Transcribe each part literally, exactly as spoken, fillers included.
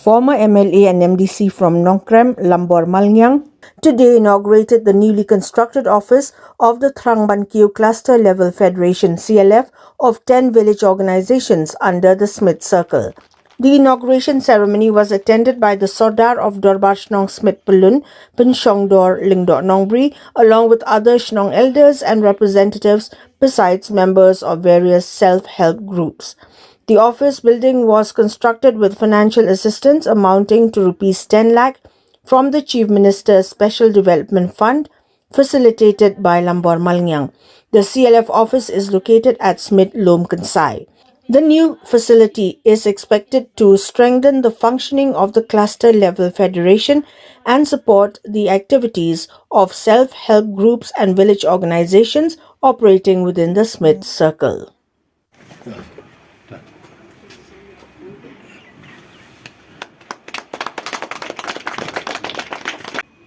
Former M L A and M D C from Nongkrem, Lambor Malngiang, today inaugurated the newly constructed office of the Thrang Ban Kiew Cluster Level Federation, C L F, of ten village organizations under the Smit Circle. The inauguration ceremony was attended by the Sordar of Dorbar Shnong Smit Pyllun, Pynshongdor Lyngdoh Nongbri, along with other Shnong elders and representatives, besides members of various self-help groups. The office building was constructed with financial assistance amounting to rupees ten lakh from the Chief Minister's Special Development Fund, facilitated by Lambor Malngiang. The C L F office is located at Smit Lum Kynsai. The new facility is expected to strengthen the functioning of the cluster level federation and support the activities of self-help groups and village organizations operating within the Smit Circle.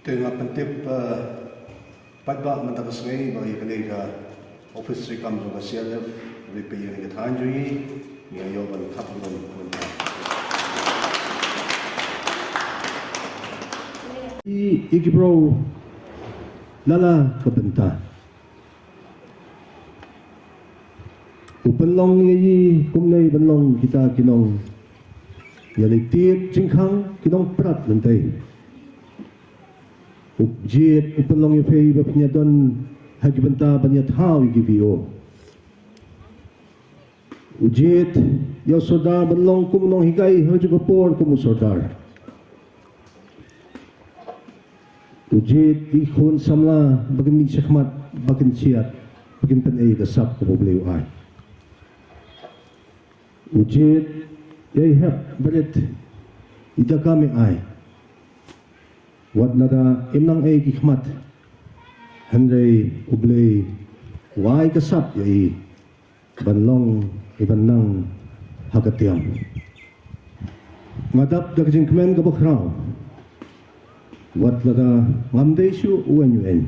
Te nga pyntip, eh, paidbah mynta ka sngi ba ïa kane ka office treikam jong ka C L F ri peit ïa kane ka thaiñ jong ngi, ngi ïoh ban khap ban ban. I, i ki bro lala ka bynta. U pynlong ïa i kumne ban long kita ki nong ïa lei tied jingkhang ki nong prat lynti. U jied u pynlong ïa phi ba phin ïa don ha ki bynta ban ïa thaw ïa ki V O. U jied ïa u sordar ban long kum u nonghikai ha ka por kum u sordar. U jied i khun samla ba kin mih shakhmat ba kin chiat ba kin pynei ka sap kaba U Blei u ai. U jied ïa i hep barit i da kam i ai. Wat lada im nang ei ki khmat hynrei U Blei u ai ka sap ïa i. Ban long i ban nang ha ka tiam. Nga dap da ka jingkmen kaba khraw. Wat lada ngam dei shuh u eng u eng.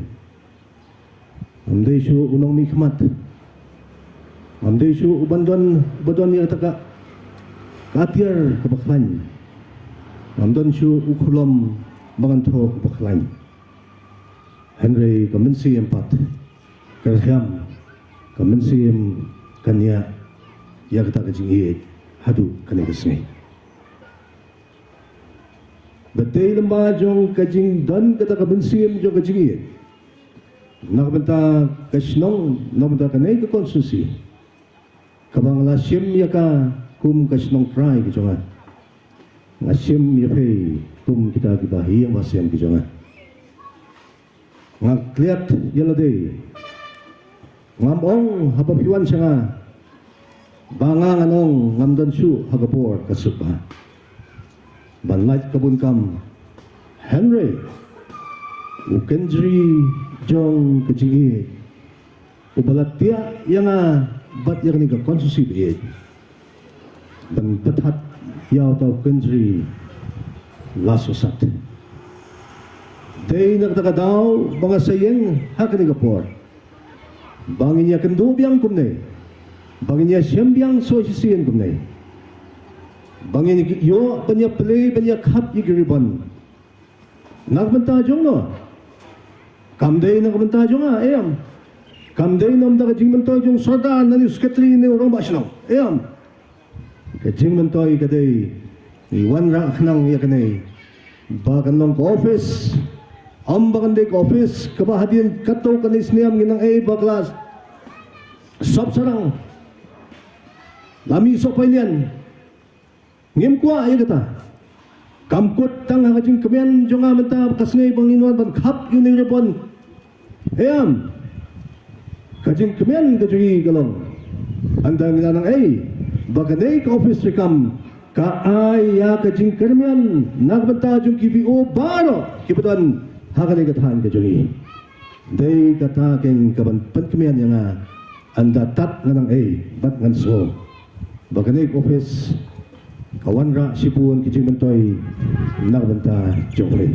Ngam dei shuh u nongmihkhmat. Ngam dei shuh u ban don ba don ïa kata ka atiar kaba khlaiñ. Ngam don shuh u khulom ba ngan thoh kaba khlaiñ. Hynrei ka mynsiem pat ka rhiam, ka mynsiem ka niah ïa kata ka jingïeit haduh kane ka sngi. Ba dei lem ba jong ka jingdon kata ka mynsiem jong ka jingïeit na ka bynta ka shnong, na ka bynta kane ka konstituensi. Kaba nga la shim ïa ka kum ka shnong trai ka jong nga. Nga shim ïa phi kum kita kiba ïeng ba sem ka jong nga. Nga klet ïa lade. Ngam ong haba phi wan sha nga ba nga ngan ong ngam don shuh ha ka bor ka suk ba ban lait ka bun kam. Hynrei u kynjri jong ka jingïeit uba la tiah ïa nga bad ïa kane ka konstituensi ba ïeit ban pynthait ïa uta u kynjri la sosat. Dei na kata ka daw ba nga sa ïeng ha kane ka por ba ngin ïa kynduh biang kumne, ba ngin ïa shem biang shuh shisien kumne, ba ngin ïoh ban ïa plie ban ïa khap ïa ki ribbon. Na ka bynta jong no. Kam dei na ka bynta jong nga, em. Kam dei na ka bynta ka jingmyntoi jong sordar ne u sekretari ne u rangbah shnong, em. Ka jingmyntoi ka dei ngi wanrah khnang ïa kane ba kan long ka office. Ym ba kan dei ka office kaba hadien katto katne snem ngi nang ei ba ka la sop sarang. La mih sop pailian. Ngim kwah ïa kata. Kam kut tang ha ka jingkmen jong nga mynta ka sngi ba ngin wan ban khap ïa une u ribbon. Em. Ka jingkmen ka jong ngi ka long, ynda ngi la nang ei ba kane ka office treikam ka ai ïa ka jingkyrmen na ka bynta jong ki V O baroh kiba don ha kane ka thaiñ ka jong ngi. Dei kata keiñ kaban pynkmen ïa nga ynda tad nga nang ei bad ngan sngew ba kane ka office ka wanrah shibun ki jingmyntoi na ka bynta jong phi.